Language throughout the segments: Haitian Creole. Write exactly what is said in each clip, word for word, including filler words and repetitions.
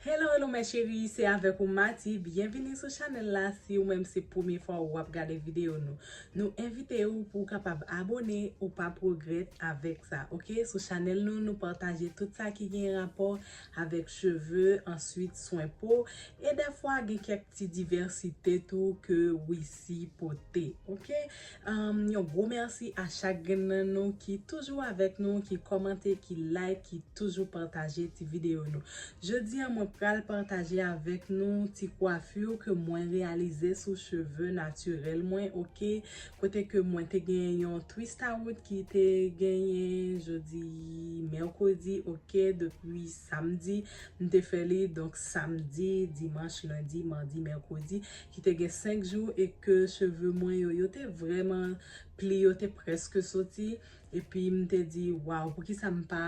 Hello, hello, mes chéries, se avèk ou Mati. Byenvini sou chanèl la. Si ou menm se premye fwa ou ap gade videyo nou, nou envite ou pou w kapab abone, ou p ap regrèt avèk sa, oke? Sou chanèl nou, nou pataje tout sa ki gen rapò avèk cheve, answit swen po, e dèfwa gen kèk ti divèsite tou ke Wisi pote, oke? Ahn, yon gwo mèsi a chak grenn nan nou ki toujou avèk nou, ki kòmante, ki like, ki toujou pataje ti videyo nou. Jodi a, mwen pral pataje avèk nou ti kwafi ke mwen reyalize sou cheve natirèl mwen, oke? Kote ke mwen te gen yon twist out ki te genyen jodi mèkredi, oke? Depi samdi, m te fè li, donk samdi, dimanch, lendi, madi, mèkredi, ki te gen senk jou e ke cheve mwen yo, yo te vrèman, pli yo te prèske soti. Epi m te di, waw, poukisa m pa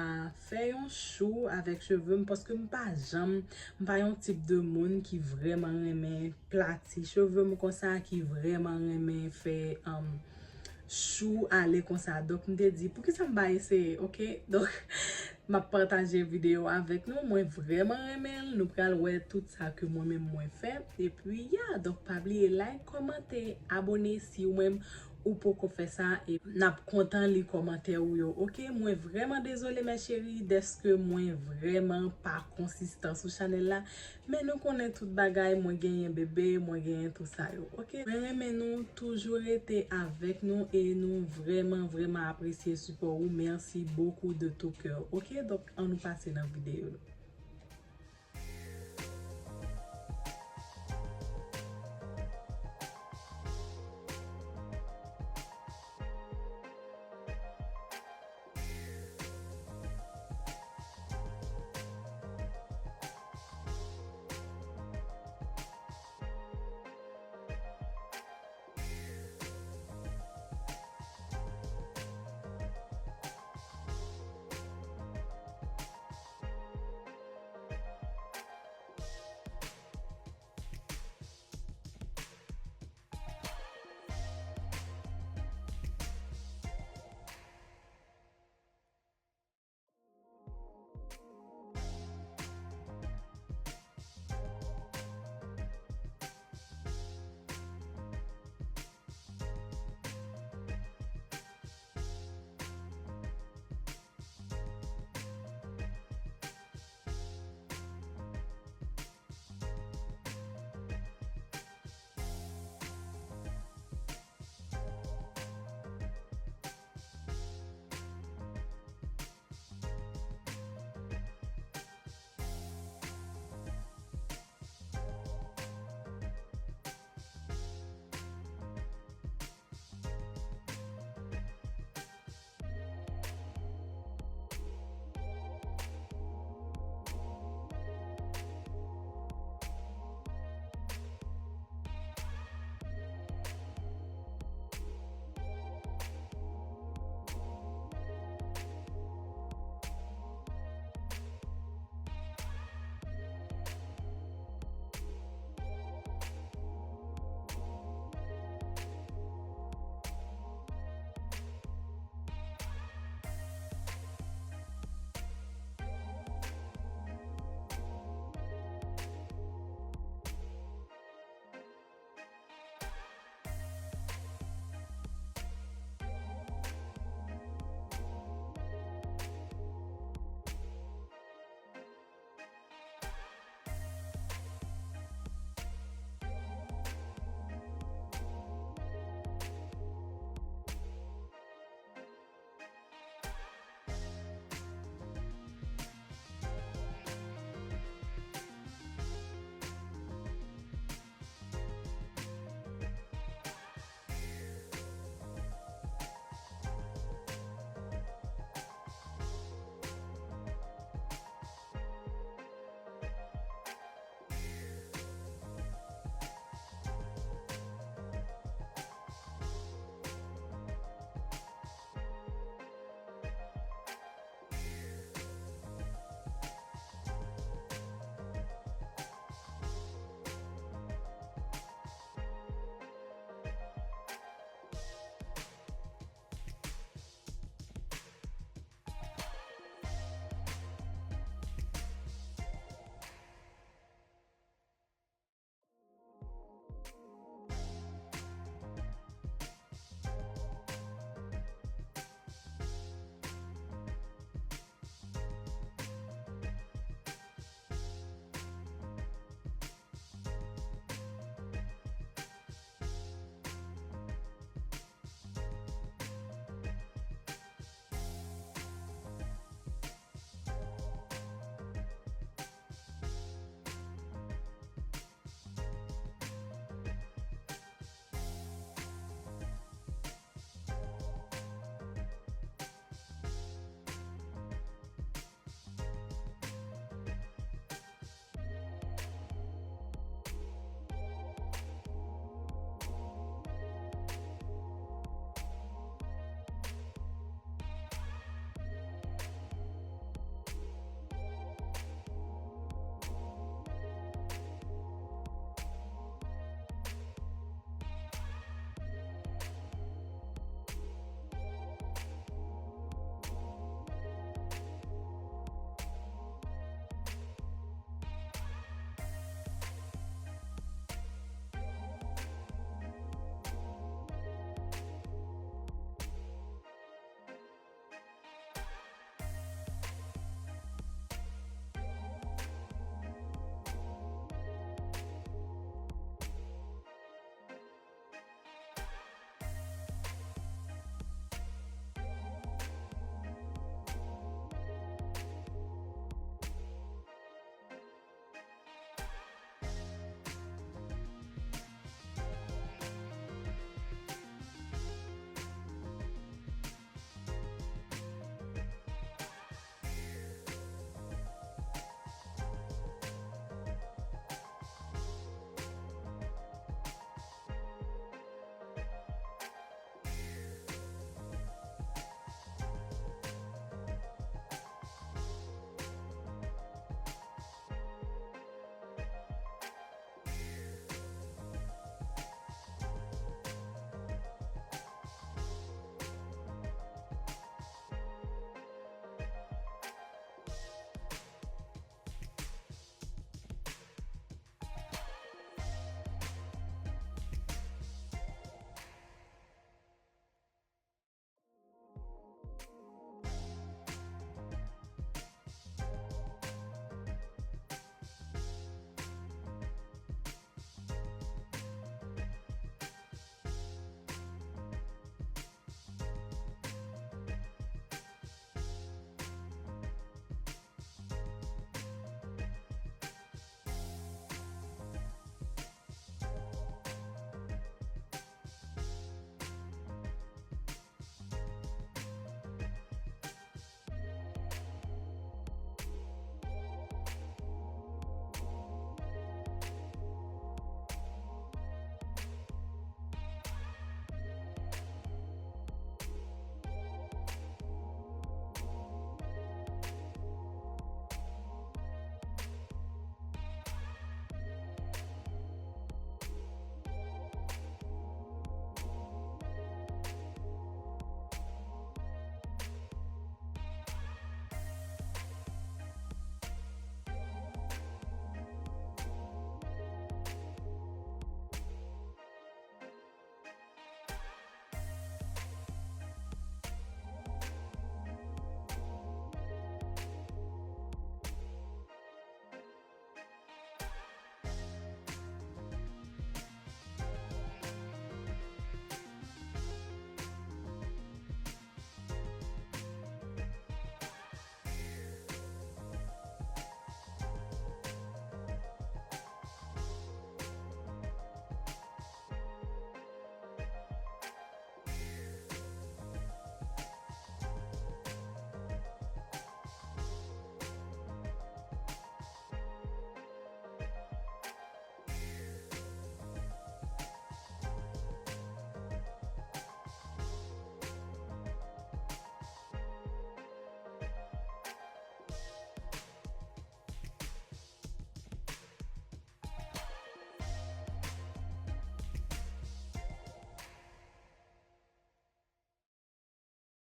fè yon chou avèk cheve m? Paske m pa janm, m pa yon tip de moun ki vrèman renmen plati cheve m konsa, ki vrèman renmen fè, um, chou ale konsa. Donk, m te di, poukisa m pa eseye, oke? Donk, m ap pataje videyo avèk nou. Mwen vrèman renmen l. Nou pral wè tout sa ke mwen menm mwen fè. Epi, ya, donk, pa bliye like, kòmante, abone si ou menm ou poko fè sa. E n ap kontan li kòmantè ou yo, oke? Mwen vrèman dezole, mes chéries, dèske mwen vrèman pa konsistan sou chanèl la. Men nou konnen tout bagay, mwen genyen bebe, mwen genyen tout sa yo, oke? Mwen renmen nou, toujou rete avèk nou e nou vrèman, vrèman apresye sipò ou. Merci beaucoup de tout cœur, oke? Donk, ann nou pase nan videyo nou.